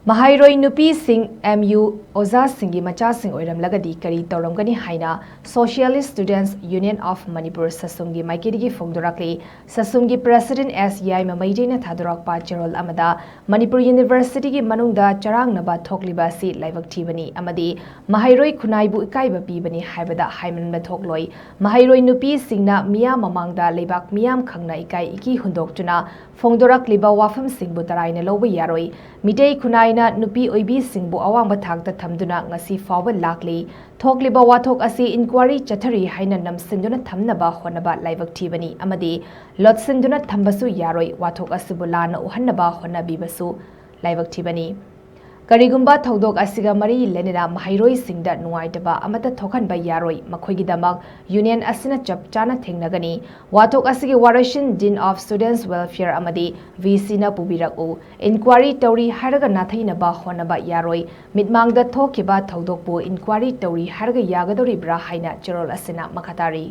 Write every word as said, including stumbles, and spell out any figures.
ꯃꯍꯩꯔꯣꯏ ꯅꯨꯄꯤꯁꯤꯡ M U ꯑꯣꯖꯥꯁꯤꯡꯒꯤ ꯃꯆꯥꯁꯤꯡ ꯑꯣꯏꯔꯝꯂꯒꯗꯤ ꯀꯔꯤ ꯇꯧꯔꯝꯒꯅꯤ ꯍꯥꯏꯅ Socialist Students Union of Manipur, ꯁꯁꯨꯝꯒꯤ ꯃꯥꯏꯀꯩꯗꯒꯤ ꯐꯣꯡꯗꯣꯔꯛꯂꯤ꯫ ꯁꯁꯨꯝꯒꯤ President ꯑꯦꯁ ꯌꯥꯏꯃ ꯃꯩꯇꯩꯅ ꯊꯥꯗꯣꯔꯛꯄ ꯆꯦꯔꯣꯜ ꯑꯃꯗ, ꯃꯅꯤꯄꯨꯔ ꯌꯨꯅꯤꯚꯔꯁꯤꯇꯤꯒꯤ ꯃꯅꯨꯡꯗ ꯆꯔꯥꯡꯅꯕ ꯊꯣꯛꯂꯤꯕ ꯑꯁꯤ ꯂꯥꯏꯕꯛ ꯊꯤꯕꯅꯤ ꯑꯃꯗꯤ ꯃꯍꯩꯔꯣꯏ ꯈꯨꯟꯅꯥꯏꯕꯨ ꯏꯀꯥꯏꯕ ꯄꯤꯕꯅꯤ ꯍꯥꯏꯕꯗ ꯍꯥꯏꯃꯟꯕ ꯊꯣꯛꯂꯣꯏ꯫ ꯃꯍꯩꯔꯣꯏ ꯅꯨꯄꯤꯁꯤꯡꯅ ꯃꯤꯌꯥꯝ ꯃꯃꯥꯡꯗ ꯂꯩꯕꯥꯛ ꯃꯤꯌꯥꯝ ꯈꯪꯅ ꯏꯀꯥꯏ ꯏꯀꯤ ꯍꯨꯟꯗꯣꯛꯇꯨꯅ ꯐꯣꯡꯗꯣꯔꯛꯂꯤꯕ ꯋꯥꯐꯝꯁꯤꯡꯕꯨ ꯇꯔꯥꯏꯅ ꯂꯧꯕ ꯌꯥꯔꯣꯏ꯫ ꯃꯤꯇꯩ ꯈꯨꯟꯅꯥꯏꯅ ꯅꯨꯄꯤ ꯑꯣꯏꯕꯤꯁꯤꯡꯕꯨ ꯑꯋꯥꯡꯕ ꯊꯥꯛꯇ ꯊꯝꯗꯨꯅ ꯉꯁꯤ ꯐꯥꯎꯕ ꯂꯥꯛꯂꯤ꯫ ꯊꯣꯛꯂꯤꯕ ꯋꯥꯊꯣꯛ ꯑꯁꯤ ꯏꯟꯀ꯭ꯋꯥꯔꯤ ꯆꯠꯊꯔꯤ ꯍꯥꯏꯅ ꯅꯝꯁꯤꯟꯗꯨꯅ ꯊꯝꯅꯕ ꯍꯣꯠꯅꯕ ꯂꯥꯏꯕꯛ ꯊꯤꯕꯅꯤ ꯑꯃꯗꯤ ꯂꯣꯠꯁꯤꯟꯗꯨꯅ ꯊꯝꯕꯁꯨ ꯌꯥꯔꯣꯏ꯫ ꯋꯥꯊꯣꯛ ꯑꯁꯤꯕꯨ ꯂꯥꯟꯅ ꯎꯍꯟꯅꯕ ꯍꯣꯠꯅꯕꯤꯕꯁꯨ ꯂꯥꯏꯕꯛ ꯊꯤꯕꯅꯤ꯫ ꯀꯔꯤꯒꯨꯝꯕ ꯊꯧꯗꯣꯛ ꯑꯁꯤꯒ ꯃꯔꯤ ꯂꯩꯅꯅ ꯃꯍꯩꯔꯣꯏꯁꯤꯡꯗ ꯅꯨꯡꯉꯥꯏꯇꯕ ꯑꯃꯠꯇ ꯊꯣꯛꯍꯟꯕ ꯌꯥꯔꯣꯏ꯫ ꯃꯈꯣꯏꯒꯤꯗꯃꯛ ꯌꯨꯅꯤꯌꯟ ꯑꯁꯤꯅ ꯆꯞ ꯆꯥꯅ ꯊꯦꯡꯅꯒꯅꯤ꯫ ꯋꯥꯊꯣꯛ ꯑꯁꯤꯒꯤ ꯋꯥꯔꯣꯏꯁꯤꯟ Dean of Students Welfare ꯑꯃꯗꯤ ꯚꯤ ꯁꯤꯅ ꯄꯨꯕꯤꯔꯛꯎ꯫ ꯏꯟꯀ꯭ꯋꯥꯔꯤ ꯇꯧꯔꯤ ꯍꯥꯏꯔꯒ ꯅꯥꯊꯩꯅꯕ ꯍꯣꯠꯅꯕ ꯌꯥꯔꯣꯏ꯫ ꯃꯤꯠꯃꯥꯡꯗ ꯊꯣꯛꯈꯤꯕ ꯊꯧꯗꯣꯛꯄꯨ ꯏꯟꯀ꯭ꯋꯥꯔꯤ ꯇꯧꯔꯤ ꯍꯥꯏꯔꯒ ꯌꯥꯒꯗꯧꯔꯤꯕ꯭ꯔꯥ ꯍꯥꯏꯅ ꯆꯦꯔꯣꯜ ꯑꯁꯤꯅ ꯃꯈꯥ ꯇꯥꯔꯤ꯫